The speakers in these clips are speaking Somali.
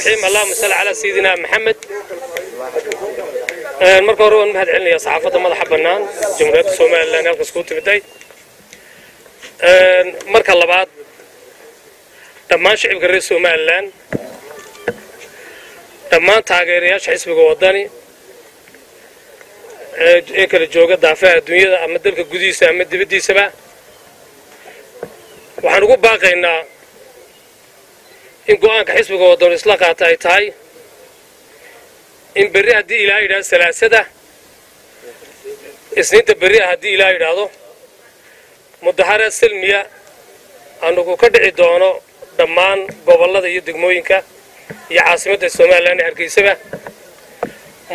الرحيم، اللهم صل على سيدنا محمد. Marka hore waan mahad celinayaa saxaafadda madaxa bannaan Jamhuuriyadda Somaliland halkaas kuu timiday. Marka labaad, dhammaan shicibka reer Somaliland, dhammaan taageerayaasha xisbiga Waddani ee kala jooga daafaha adduunyada ama dalka gudihiisa ama dibaddiisaba, waxaan ugu baaqaynaa in go'aanka xisbiga Waddani isla qaata ay tahay in berri, haddii Ilaah yidhahdo, Salaasada, Isniinta berri ah, haddii Ilaah yidhaahdo, mudaharaad salmiya anugu ka dhici doono dhammaan gobollada iyo degmooyinka iyo caasimadda Somaliland ee Hargeysaba.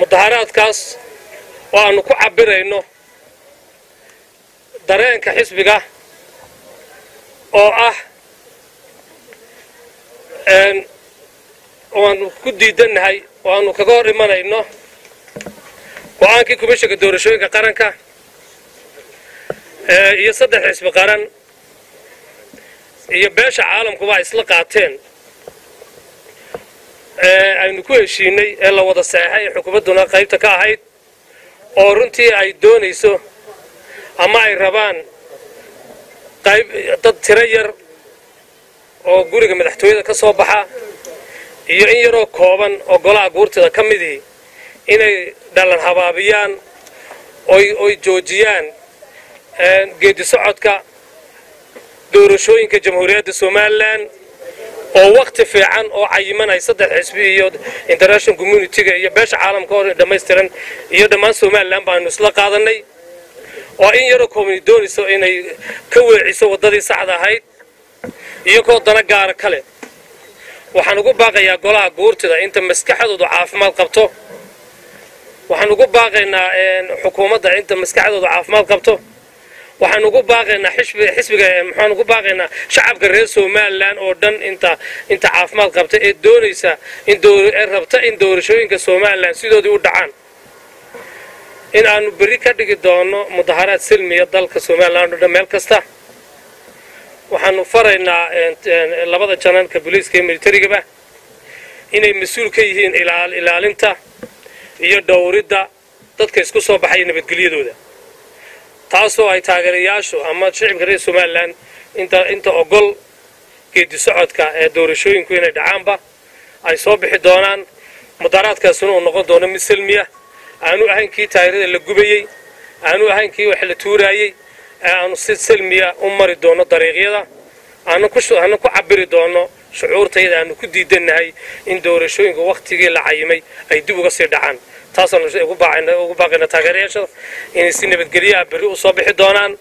Mudaharaadkaas oo aanu ku cabbirayno dareenka xisbiga oo ah oo aanu ku diidannahay oo aanu kaga hor imanayno go'aankii Komishanka Doorashooyinka Qaranka iyo saddex xisbi qaran iyo beesha caalamkuba ay isla qaateen aynu ku heshiinay ee la wada saxeexay ee xukuumadduna qaybta ka ahayd, oo runtii ay doonayso ama ay rabaan qayb dad tiro yar oo guriga madaxtooyada ka soo baxa iyo in yaroo kooban oo golaha guurtida ka midii inay dhalan habaabiyaan oy joojiyaan geedi socodka doorashooyinka Jamhuuriyadda Somaliland, oo wakhti fiican oo cayiman ay saddex xisbi iyo international community-ga iyo beesha caalamka oo dhammaystiran iyo dhammaan Somaliland baanu isla qaadanay, oo in yaroo koobani doonayso inay ka weeciso waddadii saxda ahayd iyagoo dana gaara kale. Waxaan ugu baaqayaa golaha guurtida inta maskaxdoodu caafimaad qabto, waxaan ugu baaqaynaa xukuumadda inta maskaxdoodu caafimaad qabto, waxaan ugu baaqaynaa xisbiga, maxaan ugu baaqaynaa shacabka reer Somaliland oo dhan inta caafimaad qabta ee doonaysa in ee rabta in doorashooyinka Somaliland sidoodii u dhacaan, in aanu berri ka dhigi doono mudaharaad silmiya dalka Somaliland oo dhan meel kasta. Waxaanu faraynaa labada jananka, booliiska iyo militarigaba, inay mas-uul ka yihiin ilaalinta iyo dhowridda dadka isku soo baxaya nabadgelyadooda, taasoo ay taageerayaashu ama shicibka reer Somaliland inta ogol geedi socodka ee doorashooyinku inay dhacaanba ay soo bixi doonaan. Mudaharaadkaasuna uu noqon doono mid salmiya, aanu ahayn kii taayirada la gubayey, aanu ahayn kii wax la tuuraayey, ee aanu si salmiya u mari doono dariiqyada, aanu ku cabiri doono shucuurtayada aanu ku diidannahay in doorashooyinka wakhtigii la cayimay ay dib uga sii dhacaan. Taasaanu ugu baaqayna taageerayaasha inay si nabadgelyaha berri u soo bixi doonaan,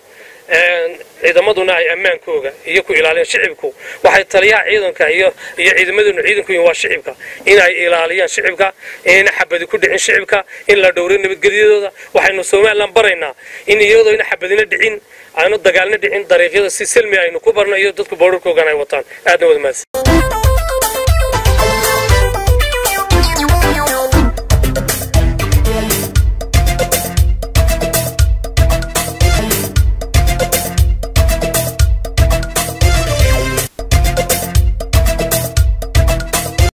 ciidamaduna ay ammaankooga iyo ku ilaaliyaan shicibku. Waxay taliyaha ciidanka iyo ciidamaduna ciidanku waa shicibka, inay ilaaliyaan shicibka, inayna xabadi ku dhicin shicibka, in la dhowro nabadgelyadooda. Waxaynu Somaliland baraynaa in iyadoo ina xabadina dhicin, aanu dagaalna dhicin, dariiqyada si salmi aynu ku barno iyo dadku boodharkoogan ay wataan. Aadna wada mahadsan.